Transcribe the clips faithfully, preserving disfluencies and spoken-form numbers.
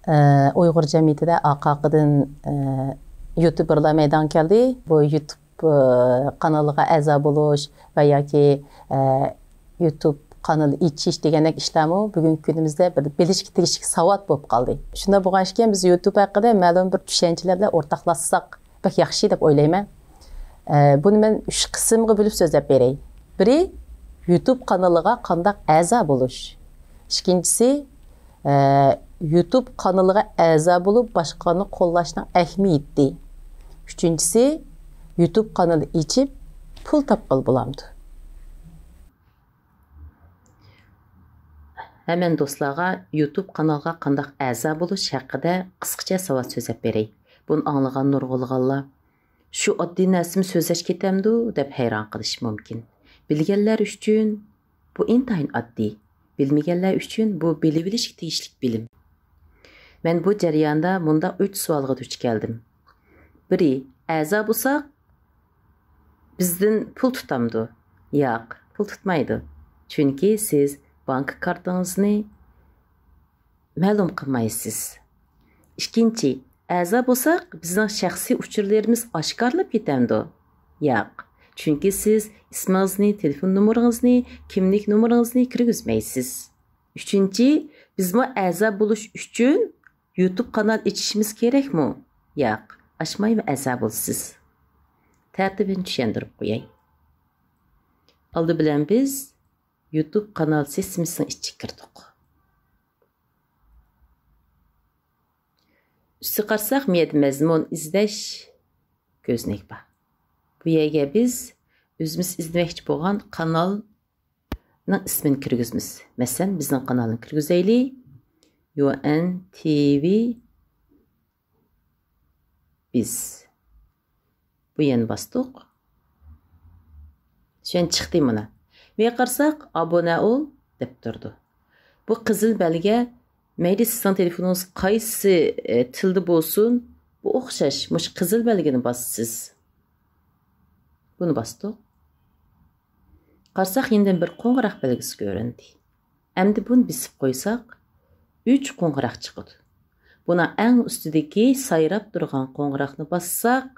ئە، ئۇيغۇر جەمئىيىتىدە ئارقا-ئارقىدىن، ئە، يۇتۇبېرلار مەيدانغا كەلدى. بۇ يۇتۇب، ئە، قانىلىغا ئەزا بولۇش ۋە ياكى، ئە، يۇتۇب قانىلى ئېچىش دېگەندەك ئىشلارمۇ بۈگۈنكى كۈنىمىزدە بىر بىلىشكە تېگىشلىك ساۋات بولۇپ قالدى. شۇنداق بولغان ئىكەن، بىز يۇتۇب ھەققىدە مەلۇم بىر چۈشەنچىلەر بىلەن ئورتاقلاشساق بەك ياخشى دەپ ئويلايمەن. ئە، بۇنى مەن ئۈچ قىسىمغا بۆلۈپ سۆزلەپ بېرەي. بىرى، يۇتۇب قانىلىغا قانداق ئەزا بولۇش. ئىككىنچىسى، ئە، يۇتۇب قانىلىغا ئەزا بولۇپ، باشقىلارنى قوللاشنىڭ ئەھمىيىتى. ئۈچىنچىسى، يۇتۇب قانىلى ئېچىپ، پۇل تاپقىلى بولامدۇ؟ ھەممە دوستلارغا يۇتۇب قانالغا قانداق ئەزا بولۇش ھەققىدە قىسقىچە ساۋات سۆزلەپ بېرەي. بۇنى ئاڭلىغان نۇرغۇنلىغانلار، «شۇ ئاددىي نەرسىمۇ سۆزلەش كېتەمدۇ؟» دەپ ھەيران قېلىشى مۇمكىن. بىلگەنلەر ئۈچۈن بۇ ئىنتايىن ئاددىي. بىلمىگەنلەر ئۈچۈن بۇ بىلىۋېلىشكە تېگىشلىك بىلىم. مەن بۇ جەرياندا مۇنداق ئۈچ سوئالغا دۇچ كەلدىم. بىرى، ئەزا بولساق، بىزدىن پۇل تۇتامدۇ؟ ياق، پۇل تۇتمايدۇ. چۈنكى سىز بانكا كارتىڭىزنى مەلۇم قىلمايسىز. ئىككىنچى، ئەزا بولساق، بىزنىڭ شەخسىي ئۇچۇرلىرىمىز ئاشكارىلىنىپ كېتەمدۇ؟ ياق. چۈنكى سىز ئىسمىڭىزنى، تېلېفون نومۇرىڭىزنى، كىملىك نومۇرىڭىزنى كىرگۈزمەيسىز. ئۈچىنچى، بىزمۇ ئەزا بولۇش ئۈچۈن يۇتۇب قانال ئېچىشىمىز كېرەكمۇ؟ ياق، ئاچمايمۇ ئەزا بولىسىز. تەرتىپىنى چۈشەندۈرۈپ قوياي. ئالدى بىلەن بىز يۇتۇب قانال سىستېمىسىنىڭ ئىچىگە كىردۇق. ئۈستىگە قارىساق، مۇ يەردە مەزمۇن ئىزدەش كۆزنىكى بار. بۇ يەرگە بىز ئۆزىمىز ئىزدىمەكچى بولغان قانالنىڭ ئىسمىنى كىرگۈزىمىز. مەسىلەن، بىزنىڭ قانالنى كىرگۈزەيلى. يۇ ئېن تى ۋى بىز. بۇ يەنە باستۇق. سۆيۈن چىقتى مانا. بۇ يەرگە قارىساق، «ئابۇنە بول» دەپ تۇرىدۇ. بۇ قىزىل بەلگە، مەيلى سىزنىڭ تېلېفونىڭىز قايسى، ئە، تىلدا بولسۇن، بۇ ئوخشاش، مۇشۇ قىزىل بەلگىنى باسىسىز. بۇنى باستۇق. قارىساق، يېنىدىن بىر قوڭغۇراق بەلگىسى كۆرۈندى. ئەمدى بۇنى بېسىپ قويساق، ئۈچ قوڭغۇراق چىقىدۇ. بۇنىڭ ئەڭ ئۈستىدىكى سايراپ تۇرغان قوڭغۇراقنى باسساق،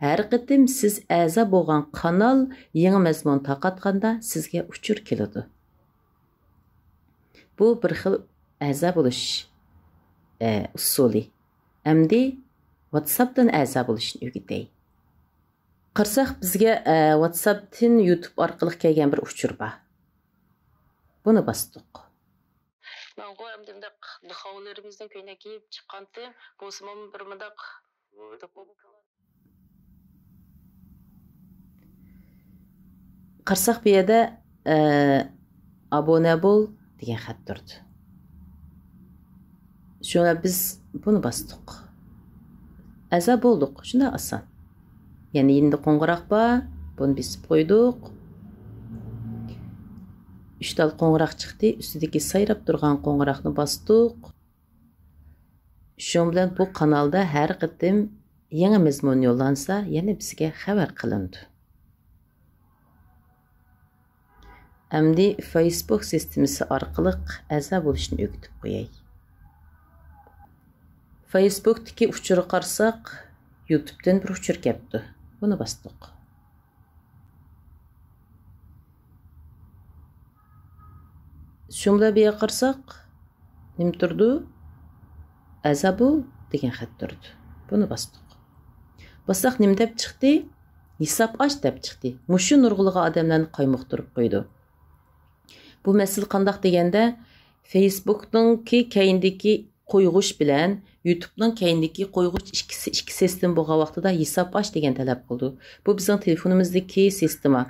ھەر قېتىم سىز ئەزا بولغان قانال يېڭى مەزمۇن تارقاتقاندا سىزگە ئۇچۇر كېلىدۇ. بۇ بىر خىل ئەزا بولۇش، ئە، ئۇسۇلى. ئەمدى ۋاتساپتىن ئەزا بولۇشنى ئۆگىتەي. قارىساق، بىزگە، ئە، ۋاتساپتىن يۇتۇب ئارقىلىق كەلگەن بىر ئۇچۇر بار. بۇنى باستۇق. ماڭغۇ ئەمدى مۇنداق دۇخاۋلىرىمىزنىڭ كۆينەك كىيىپ چىققانتى، بولسىمۇ بىر مۇنداق. قارىساق، بۇ يەردە، ئە، «ئابۇنە بول» دېگەن خەت تۇرىدۇ. شۇڭا بىز بۇنى باستۇق. ئەزا بولدۇق. شۇنداق ئاسان. يەنە يېنىدا قوڭغۇراق بار. بۇنى بېسىپ قويدۇق. ئۈچ تال قوڭغۇراق چىقتى. ئۈستىدىكى سايراپ تۇرغان قوڭغۇراقنى باستۇق. شۇنىڭ بىلەن بۇ قانالدا ھەر قېتىم يېڭى مەزمۇن يوللانسا، يەنە بىزگە خەۋەر قىلىنىدۇ. ئەمدى فېيسبۇك سىستېمىسى ئارقىلىق ئەزا بولۇشنى ئۆگىتىپ قوياي. فېيسبۇكتىكى ئۇچۇرغا قارىساق، يۇتۇبتىن بىر ئۇچۇر كەپتۇ. بۇنى باستۇق. شۇ بىلەن بۇ يەرگە قارىساق، نېمە تۇرىدۇ؟ «ئەزا بول» دېگەن خەت تۇرىدۇ. بۇنى باستۇق. باسساق نېمە دەپ چىقتى؟ «ھېساب ئاچ» دەپ چىقتى. مۇشۇ نۇرغۇنلىغان ئادەملەرنى قايمۇقتۇرۇپ قويىدۇ. بۇ مەسىلە قانداق دېگەندە، فېيسبۇكنىڭكى كەينىدىكى قويغۇچ بىلەن يۇتۇبنىڭ كەينىدىكى قويغۇچ ئىككىسى ئىككى سىستېما بولغان ۋاقتىدا «ھېساب ئاچ» دېگەن تەلەپ قىلىدۇ. بۇ بىزنىڭ تېلېفونىمىزدىكى سىستېما.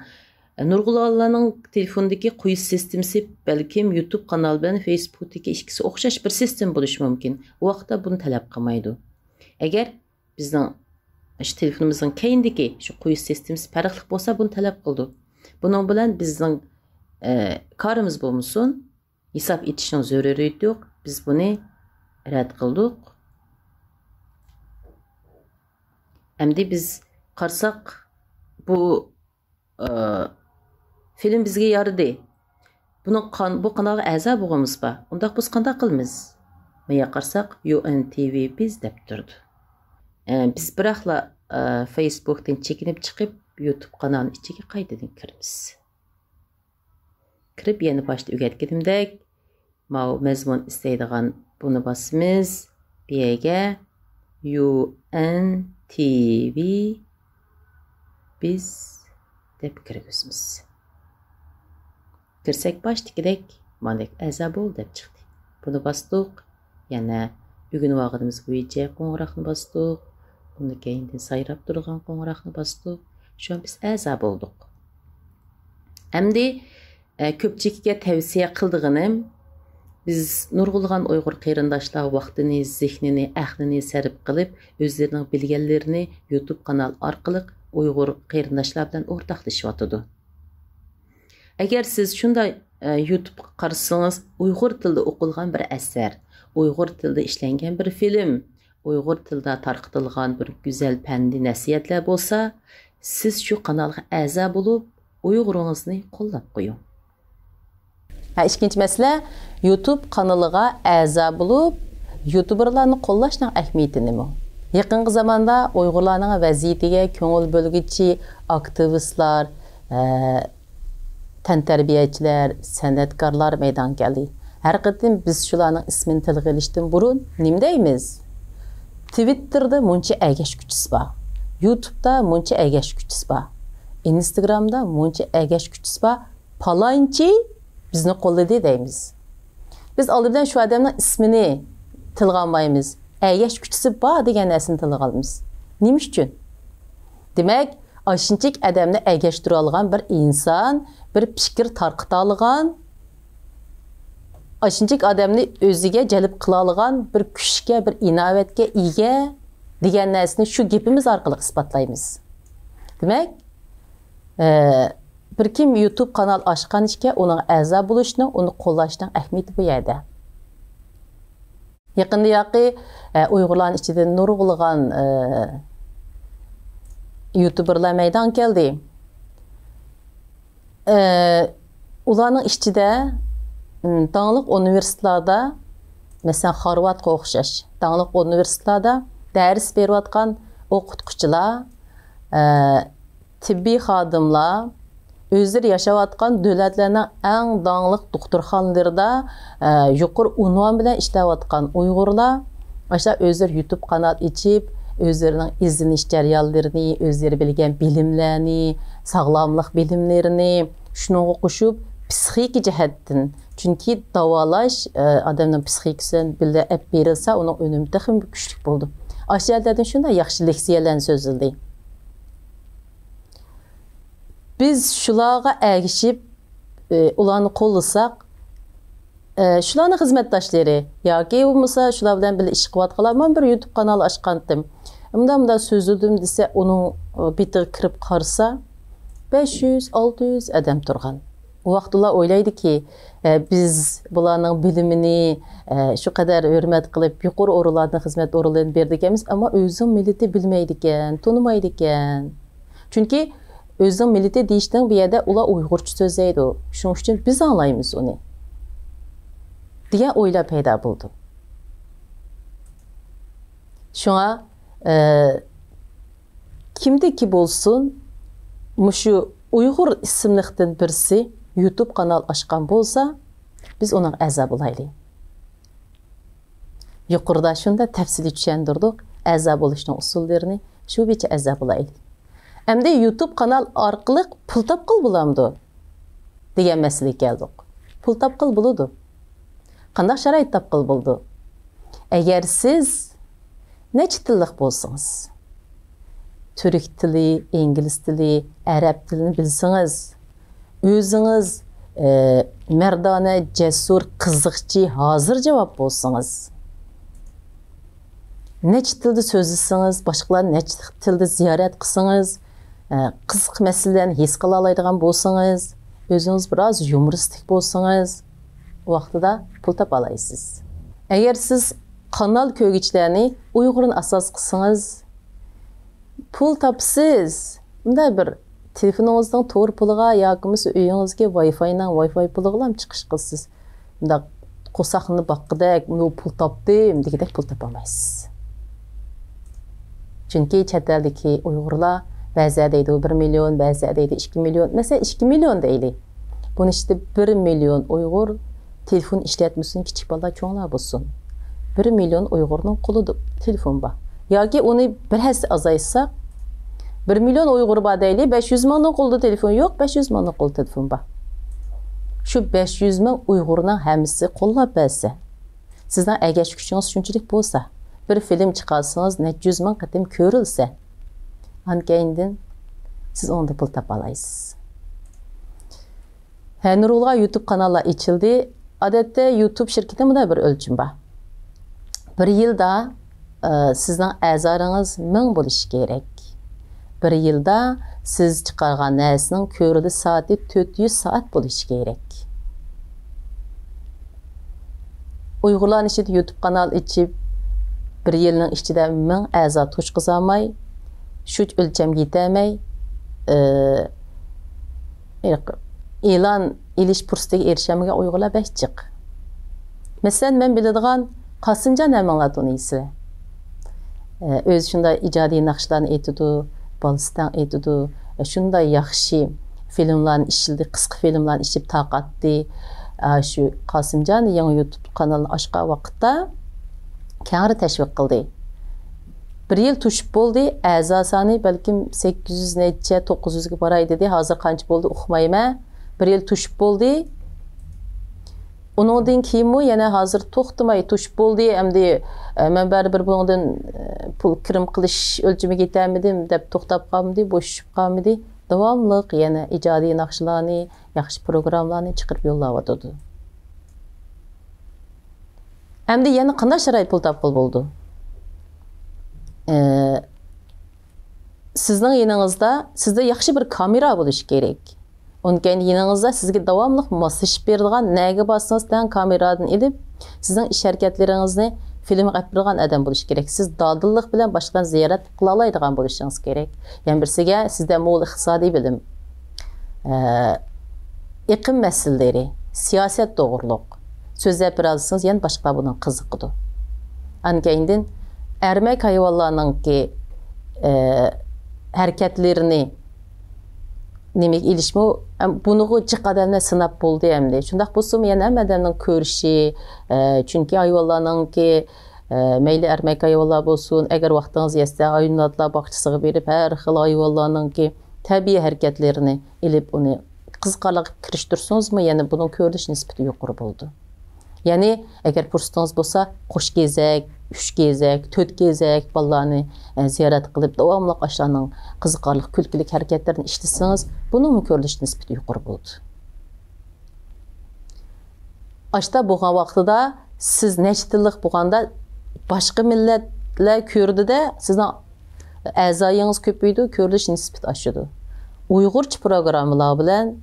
نۇرغۇنلىغانلارنىڭ تېلېفونىدىكى قويۇش سىستېمىسى بەلكىم يۇتۇب قانال بىلەن فېيسبۇكتىكى ئىككىسى ئوخشاش بىر سىستېما بولۇشى مۇمكىن. ئۇ ۋاقىتتا بۇنى تەلەپ قىلمايدۇ. ئەگەر بىزنىڭ شۇ تېلېفونىمىزنىڭ كەينىدىكى شۇ قويۇش سىستېمىسى پەرقلىق بولسا، بۇنى تەلەپ قىلىدۇ. بۇنىڭ بىلەن بىزنىڭ، ئە، كارىمىز بولمىسۇن، ھېساب ئېچىشنىڭ زۆرۈرىيىتى يوق. بىز بۇنى رەت قىلدۇق. ئەمدى بىز قارىساق، بۇ، ئە، فىلىم بىزگە يارىدى. بۇنىڭ قان-، بۇ قانالغا ئەزا بولغىنىمىز بار. ئۇنداق بولسا قانداق قىلىمىز؟ مايا قارىساق، يۇ ئېن تى ۋى بىز دەپ تۇرىدۇ. ئە، بىز بىراقلا، ئە، فېيسبۇكتىن چېكىنىپ چىقىپ، يۇتۇب قانالىنىڭ ئىچىگە قايتىدىن كىرىمىز. كىرىپ يەنە باشتا ئۆگەتكىنىمدەك، ماۋۇ مەزمۇن ئىستەيدىغان بۇنى باسىمىز. بۇ يەرگە يۇ ئېن تى ۋى بىز دەپ كىرگۈزىمىز. كىرسەك باشتىكىدەك، ماندەك ئەزا بول دەپ چىقتى. بۇنى باستۇق. يەنە ئۆگىنىۋالغىنىمىز بويىچە قوڭغۇراقنى باستۇق. ئۇنىڭ كەينىدىن سايراپ تۇرغان قوڭغۇراقنى باستۇق. شۇ بىز ئەزا بولدۇق. ئەمدى، ئە، كۆپچىلىككە تەۋسىيە قىلىدىغىنىم، بىز نۇرغۇنلىغان ئۇيغۇر قېرىنداشلار ۋاقتىنى، زېھنىنى، ئەقلىنى سەرپ قىلىپ، ئۆزلىرىنىڭ بىلگەنلىرىنى يۇتۇب قانال ئارقىلىق ئۇيغۇر قېرىنداشلار بىلەن ئورتاقلىشىۋاتىدۇ. ئەگەر سىز شۇنداق، ئە، يۇتۇبقا قارىسىڭىز، ئۇيغۇر تىلىدا ئوقۇلغان بىر ئەسەر، ئۇيغۇر تىلىدا ئىشلەنگەن بىر فىلىم، ئۇيغۇر تىلىدا تارقىتىلغان بىر گۈزەل پەندىي نەسىھەتلەر بولسا، سىز شۇ قانالغا ئەزا بولۇپ، ئۇيغۇرىڭىزنى قوللاپ قويۇڭ. ھە، ئىككىنچى مەسىلە، يۇتۇب قانىلىغا ئەزا بولۇپ، يۇتۇبېرلارنى قوللاشنىڭ ئەھمىيىتى نېمە؟ يېقىنقى زاماندا ئۇيغۇرلارنىڭ ۋەزىيىتىگە كۆڭۈل بۆلگۈچى ئاكتىۋىستلار، ئە، تەنتەربىيەچىلەر، سەنئەتكارلار مەيدانغا كەلدى. ھەر قېتىم بىز شۇلارنىڭ ئىسمىنى تىلغا ئېلىشتىن بۇرۇن نېمە دەيمىز؟ تىۋىتتېردا مۇنچە ئەگەشكۈچىسى بار، يۇتۇبتا مۇنچە ئەگەشكۈچىسى بار، ئىنستاگرامدا مۇنچە ئەگەشكۈچىسى بار، پالانچى بىزنى قوللىدى دەيمىز. بىز ئالدى بىلەن شۇ ئادەمنىڭ ئىسمىنى تىلغا ئالمايمىز. ئەگەشكۈچىسى بار دېگەن نەرسىنى تىلغا ئالىمىز. نېمە ئۈچۈن؟ دېمەك، ئاشۇنچىلىك ئادەمنى ئەگەشتۈرۈۋالغان بىر ئىنسان، بىر پىكىر تارقىتالىغان، ئاشۇنچىلىك ئادەمنى ئۆزىگە جەلپ قىلالىغان بىر كۈچكە، بىر ئىناۋەتكە ئىگە دېگەن نەرسىنى شۇ گېپىمىز ئارقىلىق ئىسپاتلايمىز. دېمەك، ئە، بىر كىم يۇتۇب قانال ئاچقان ئىكەن، ئۇنىڭ ئەزا بولۇشنىڭ، ئۇنى قوللاشنىڭ ئەھمىيىتى بۇ يەردە. يېقىندا ياقى، ئە، ئۇيغۇرلارنىڭ ئىچىدە نۇرغۇنلىغان، ئە، يۇتۇبېرلار مەيدانغا كەلدى. ئە، ئۇلارنىڭ ئىچىدە، م، داڭلىق ئۇنىۋېرسىتېتلاردا، مەسىلەن، خارۋاردقا ئوخشاش داڭلىق ئۇنىۋېرسىتېتلاردا دەرس بېرىۋاتقان ئوقۇتقۇچىلار، ئە، تېببىي خادىملار، ئۆزلىرى ياشاۋاتقان دۆلەتلەرنىڭ ئەڭ داڭلىق دوختۇرخانىلىرىدا، ئە، يۇقىرى ئۇنۋان بىلەن ئىشلەۋاتقان ئۇيغۇرلار، ئاشۇ ئۆزلىرى يۇتۇب قانال ئېچىپ، ئۆزلىرىنىڭ ئىزدىنىش جەريانلىرىنى، ئۆزلىرى بىلگەن بىلىملەرنى، ساغلاملىق بىلىملىرىنى شۇنىڭغا قوشۇپ، پسىخىكا جەھەتتىن، چۈنكى داۋالاش، ئە، ئادەمنىڭ پسىخىكىسى بىلەن بىللە ئەپ بېرىلسە، ئۇنىڭ ئۈنۈمى تېخىمۇ كۈچلۈك بولىدۇ. ئاشۇ يەرلەردىن شۇنداق ياخشى لېكسىيەلەرنى سۆزلىدى. بىز شۇلارغا ئەگىشىپ، ئى، ئۇلارنى قوللىساق، ئى، شۇلارنىڭ خىزمەتداشلىرى ياكى بولمىسا شۇلار بىلەن بىللە ئىش قىلىۋاتقانلار، مەن بىر يۇتۇب قانال ئاچقانتىم، مۇنداق، مۇنداق سۆزلىدىم دېسە، ئۇنىڭ، ئى، بېتىگە كىرىپ قارىسا، بەش يۈز، ئالتە يۈز ئادەم تۇرغان. ئۇ ۋاقىتتا ئۇلار ئويلايدۇكى، ئە، بىز بۇلارنىڭ بىلىمىنى، ئە، شۇ قەدەر ھۆرمەت قىلىپ، يۇقىرى ئورۇنلاردىن خىزمەت ئورۇنلىرىنى بېرىدىكەنمىز، ئەمما ئۆزىنىڭ مىللىتى بىلمەيدىكەن، تونۇمايدىكەن. چۈنكى ئۆزىنىڭ مىللىتى دېيىشنىڭ بۇ يەردە ئۇلار ئۇيغۇرچە سۆزلەيدۇ، شۇنىڭ ئۈچۈن بىز ئاڭلايمىز ئۇنى، دېگەن ئويلار پەيدا بولىدۇ. شۇڭا، ئە، كىمدىكى بولسۇن، مۇشۇ ئۇيغۇر ئىسىملىقتىن بىرسى يۇتۇب قانال ئاچقان بولسا، بىز ئۇنىڭغا ئەزا بولايلى. يۇقىرىدا شۇنداق تەپسىلىي چۈشەندۈردۇق، ئەزا بولۇشنىڭ ئۇسۇللىرىنى، شۇ بويىچە ئەزا بولايلى. ئەمدى يۇتۇب قانال ئارقىلىق پۇل تاپقىلى بولامدۇ؟ دېگەن مەسىلىگە كەلدۇق. پۇل تاپقىلى بولىدۇ. قانداق شارائىت تاپقىلى بولىدۇ؟ ئەگەر سىز نەچچە تىللىق بولسىڭىز، تۈرك تىلى، ئىنگلىز تىلى، ئەرەب تىلىنى بىلسىڭىز، ئۆزىڭىز، ئە، مەردانە، جەسۇر، قىزىقچى، ھازىر جاۋاب بولسىڭىز، نەچچە تىلدا سۆزلىسىڭىز، باشقىلارنى نەچچە تىلدا زىيارەت قىلسىڭىز، ئە، قىزىق مەسىلىلەرنى ھېس قىلالايدىغان بولسىڭىز، ئۆزىڭىز بىراز يۇمۇرىستىك بولسىڭىز، ۋاقتىدا پۇل تاپالايسىز. ئەگەر سىز قانال كۆرگۈچىلەرنى ئۇيغۇرنى ئاساس قىلسىڭىز، پۇل تاپىسىز. مۇنداق بىر تېلېفونىڭىزنىڭ تور پۇلىغا ياكى بولمىسا ئۆيىڭىزدىكى ۋايفاينىڭ ۋايفاي پۇلىغىلا چىقىش قىلىسىز. مۇنداق قورساقنى باققۇدەك، مۇ پۇل تاپتىم دېگۈدەك پۇل تاپالمايسىز. چۈنكى چەت ئەلدىكى ئۇيغۇرلار بەزىلەر دەيدۇ بىر مىليون، بەزىلەر دەيدۇ ئىككى مىليون. مەسىلەن، ئىككى مىليون دەيلى. بۇنىڭ ئىچىدە بىر مىليون ئۇيغۇر تېلېفون ئىشلەتمىسۇن، كىچىك بالىلار، چوڭلار بولسۇن. بىر مىليون ئۇيغۇرنىڭ قولىدا تېلېفون بار. ياكى ئۇنى بىر ھەسسە ئازايتساق، بىر مىليون ئۇيغۇر بار دەيلى، بەش يۈز مىڭنىڭ قولىدا تېلېفون يوق، بەش يۈز مىڭنىڭ قولىدا تېلېفون بار. شۇ بەش يۈز مىڭ ئۇيغۇرنىڭ ھەممىسى قوللاپ بەرسە، سىزنىڭ ئەگەشكۈچىڭىز شۇنچىلىك بولسا، بىر فىلىم چىقارسىڭىز نەچچە يۈز مىڭ قېتىم كۆرۈلسە، ئاندىن كېيىندىن سىز ئۇنىڭدىن پۇل تاپالايسىز. ھە، نۇرغۇنلىغان يۇتۇب قاناللار ئېچىلدى. ئادەتتە يۇتۇب شىركىتىنىڭ مۇنداق بىر ئۆلچىمى بار. بىر يىلدا، ئە، سىزنىڭ ئەزالىرىڭىز مىڭ بولۇشى كېرەك. بىر يىلدا سىز چىقارغان نەرسىنىڭ كۆرۈلۈش سائىتى تۆت يۈز سائەت بولۇشى كېرەك. ئۇيغۇرلارنىڭ ئىچىدە يۇتۇب قانال ئېچىپ، بىر يىلنىڭ ئىچىدە مىڭ ئەزا توشقۇزالماي، شۇ ئۆلچەمگە يېتەلمەي، ئە، ئېلان ئېلىش پۇرسىتىگە ئېرىشەلمىگەن ئۇيغۇرلار بەك جىق. مەسىلەن، مەن بىلىدىغان قاسىمجان ھەممىڭلار تونۇيسىلەر. ئە، ئۆزى شۇنداق ئىجادىي ناخشىلارنى ئېيتىدۇ، بالىسى تەڭ ئېيتىدۇ. ئە، شۇنداق ياخشى فىلىملارنى ئىشلىدى، قىسقا فىلىملارنى ئىشلىپ تارقاتتى. ئە، شۇ قاسىمجان يېڭى يۇتۇب قانىلىنى ئاچقان ۋاقىتتا كەڭرى تەشۋىق قىلدى. بىر يىل توشۇپ بولدى، ئەزا سانى بەلكىم سەككىز يۈز نەچچە، توققۇز يۈزگە باراي دېدى. ھازىر قانچە بولدى ئۇقمايمەن. بىر يىل توشۇپ بولدى. ئۇنىڭدىن كېيىنمۇ يەنە ھازىر توختىماي توشۇپ بولدى، ئەمدى، ئە، مەن بەرىبىر بۇنىڭدىن، ئە، پۇل كىرىم قىلىش ئۆلچىمىگە يېتەلمىدىم دەپ توختاپ قالمىدى، بوشىشىپ قالمىدى. داۋاملىق يەنە ئىجادىي ناخشىلارنى، ياخشى پروگراممىلارنى چىقىرىپ يوللاۋاتىدۇ. ئەمدى يەنە قانداق شارائىت پۇل تاپقىلى بولىدۇ؟ ئە، سىزنىڭ يېنىڭىزدا، سىزدە ياخشى بىر كامېرا بولۇشى كېرەك. ئۇنىڭ كەينى يېنىڭىزدا سىزگە داۋاملىق ماسلىشىپ بېرىدىغان، نەگە بارسىڭىز تەڭ كامېرادىن ئېلىپ، سىزنىڭ ئىش ھەرىكەتلىرىڭىزنى فىلىمغا ئېلىپ بېرىدىغان ئادەم بولۇشى كېرەك. سىز دادىللىق بىلەن باشقىلارنى زىيارەت قىلالايدىغان بولۇشىڭىز كېرەك. يەنە بىرسىگە، سىزدە مول ئىقتىسادىي بىلىم، ئە، ئېقىم مەسىلىلىرى، سىياسەت توغرۇلۇق سۆزلەپ بېرەلىسىڭىز، يەنە باشقىلار بۇنىڭغا قىزىقىدۇ. ئاندىن كېيىندىن ئەرمەك ھايۋانلارنىڭكى، ئە، ھەرىكەتلىرىنى نېمىگە ئېلىشمۇ، ئەم، بۇنىغۇ جىق ئادەملەر سىناپ بولدى ئەمدى. شۇنداق بولسىمۇ يەنە ھەممە ئادەمنىڭ كۆرۈشى، ئە، چۈنكى ھايۋانلارنىڭكى، ئە، مەيلى ئەرمەك ھايۋانلار بولسۇن، ئەگەر ۋاقتىڭىز يەتسە، ھايۋاناتلار باغچىسىغا بېرىپ، ھەر خىل ھايۋانلارنىڭكى تەبىئىي ھەرىكەتلىرىنى ئېلىپ، ئۇنى قىزىقارلىققا كىرىشتۈرسىڭىزمۇ، يەنە بۇنىڭ كۆرۈلۈش نىسبىتى يۇقىرى بولىدۇ. يەنى، ئەگەر پۇرسىتىڭىز بولسا، قوش گېزەك، ئۈچ گېزەك، تۆت گېزەك بالىلارنى، ئە، زىيارەت قىلىپ، داۋاملىق ئاشۇلارنىڭ قىزىقارلىق، كۈلكىلىك ھەرىكەتلىرىنى ئىشلىسىڭىز، بۇنىڭمۇ كۆرۈلۈش نىسبىتى يۇقىرى بولىدۇ. ئاشتا بولغان ۋاقتىدا سىز نەچچە تىللىق بولغاندا، باشقا مىللەتلەر كۆرىدۇ-دە، سىزنىڭ ئەزايىڭىز كۆپىيىدۇ، كۆرۈلۈش نىسبىتى ئاشىدۇ. ئۇيغۇرچە پروگراممىلار بىلەن،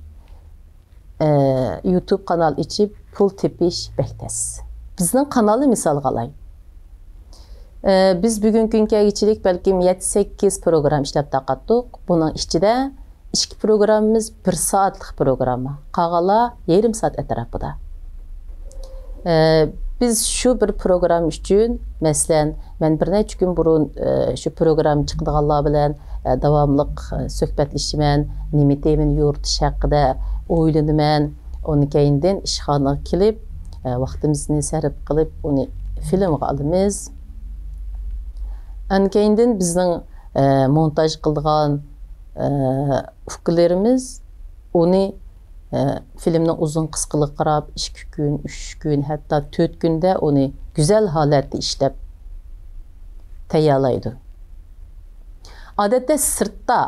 ئە، يۇتۇب قانال ئېچىپ پۇل تېپىش بەك تەس. بىزنىڭ قانالنى مىسالغا ئالاي. ئە، بىز بۈگۈنكى كۈنگە كەلگۈچىلىك بەلكىم يەتتە، سەككىز پروگرام ئىشلەپ تارقاتتۇق. بۇنىڭ ئىچىدە ئىككى پروگراممىمىز بىر سائەتلىك پروگرامما، قالغانلار يېرىم سائەت ئەتراپىدا. ئە، بىز شۇ بىر پروگرامما ئۈچۈن، مەسىلەن، مەن بىر نەچچە كۈن بۇرۇن، ئە، شۇ پروگرامما چىقىدىغانلار بىلەن، ئە، داۋاملىق، ئە، سۆھبەتلىشىمەن، نېمە تېمىنى يورۇتۇش ھەققىدە ئويلىنىمەن. ئۇنىڭ كەينىدىن ئىشخانىغا كېلىپ، ئە، ۋاقتىمىزنى سەرپ قىلىپ، ئۇنى فىلىمغا ئالىمىز. ئاندىن كەينىدىن بىزنىڭ، ئە، مونتاژ قىلىدىغان، ئە، ئۇكىلىرىمىز ئۇنى، ئە، فىلىمنىڭ ئۇزۇن قىسقىلىقىغا قاراپ، ئىككى كۈن، ئۈچ كۈن، ھەتتا تۆت كۈندە ئۇنى گۈزەل ھالەتتە ئىشلەپ تەييارلايدۇ. ئادەتتە سىرتتا،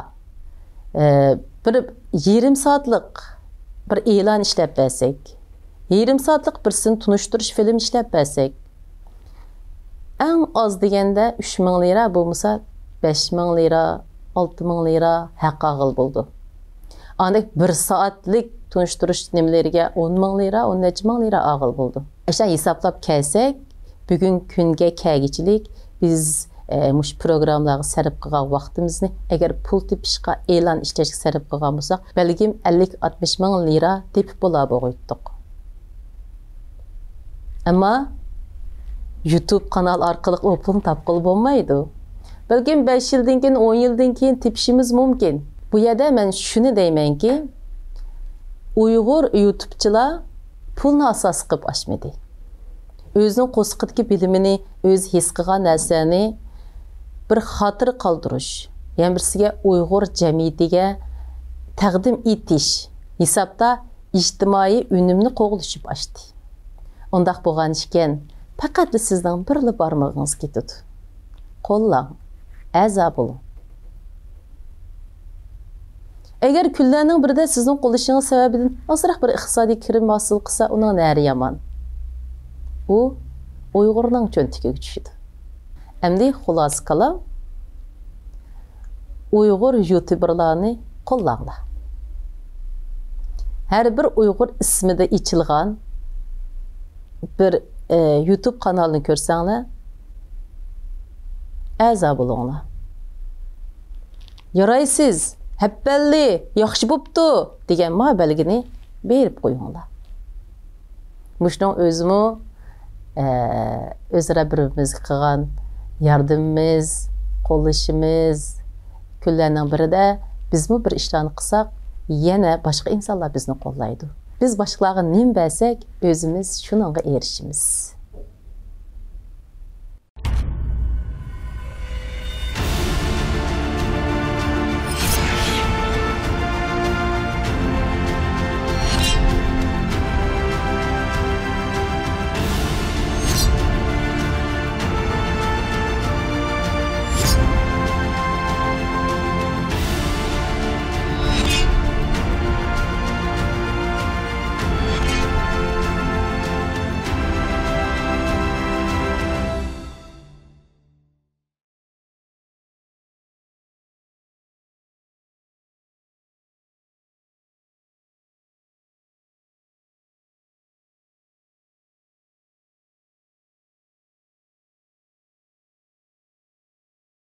ئە، بىر يېرىم سائەتلىك بىر ئېلان ئىشلەپ بەرسەك، يېرىم سائەتلىك بىرسىنى تونۇشتۇرۇش فىلىم ئىشلەپ بەرسەك، ئەڭ ئاز دېگەندە ئۈچ مىڭ لىرا، بولمىسا بەش مىڭ لىرا، ئالتە مىڭ لىرا ھەق ئالغىلى بولىدۇ. ئاندىن بىر سائەتلىك تونۇشتۇرۇش نېمىلىرىگە ئون مىڭ لىرا، ئون نەچچە مىڭ لىرا ئالغىلى بولىدۇ. ئاشۇنداق ھېسابلاپ كەلسەك، بۈگۈنكى كۈنگە كەلگۈچىلىك بىز، ئە، مۇشۇ پروگراممىلارغا سەرپ قىلغان ۋاقتىمىزنى ئەگەر پۇل تېپىشقا، ئېلان ئىشلەشكە سەرپ قىلغان بولساق، بەلكىم ئەللىك، ئاتمىش مىڭ لىرا تېپىپ بولا بولغۇيتتۇق. ئەمما يۇتۇب قانال ئارقىلىق ئۇ پۇلنى تاپقىلى بولمايدۇ. بەلكىم بەش يىلدىن كېيىن، ئون يىلدىن كېيىن تېپىشىمىز مۇمكىن. بۇ يەردە مەن شۇنى دەيمەنكى، ئۇيغۇر يۇتۇبچىلار پۇلنى ئاساس قىلىپ ئاشمىدى. ئۆزىنىڭ قورسىقىدىكى بىلىمىنى، ئۆزى ھېس قىلغان نەرسىلەرنى بىر خاتىرە قالدۇرۇش، يەنە بىرسىگە ئۇيغۇر جەمئىيىتىگە تەقدىم ئېتىش ھېسابتا ئىجتىمائىي ئۈنۈمنى قوغلىشىپ ئاشتى. ئۇنداق بولغان ئىكەن، پەقەتلا سىزنىڭ بىرلا بارمىقىڭىز كېتىدۇ. قوللاڭ، ئەزا بولۇڭ. ئەگەر كۈنلەرنىڭ بىرىدە سىزنىڭ قوللىشىڭىز سەۋەبىدىن ئازراق بىر ئىقتىسادىي كىرىم ھاسىل قىلسا، ئۇنىڭ نەرى يامان؟ ئۇ ئۇيغۇرنىڭ چۆنتىكىگە چۈشىدۇ. ئەمدى خۇلاسە كالام، ئۇيغۇر يۇتۇبېرلارنى قوللاڭلار. ھەر بىر ئۇيغۇر ئىسمىدا ئېچىلغان بىر، ئە، يۇتۇب قانالنى كۆرسەڭلار، ئەزا بولۇڭلار. يارايسىز، ھەپپەللى، ياخشى بوپتۇ دېگەن ما بەلگىنى بېرىپ قويۇڭلار. مۇشۇنىڭ ئۆزىمۇ، ئە، ئۆزئارا بىر-بىرىمىزگە قىلغان ياردىمىمىز، قوللىشىمىز. كۈنلەرنىڭ بىرىدە بىزمۇ بىر ئىشلارنى قىلساق، يەنە باشقا ئىنسانلار بىزنى قوللايدۇ. بىز باشقىلارغا نېمە بەرسەك، ئۆزىمىز شۇنىڭغا ئېرىشىمىز.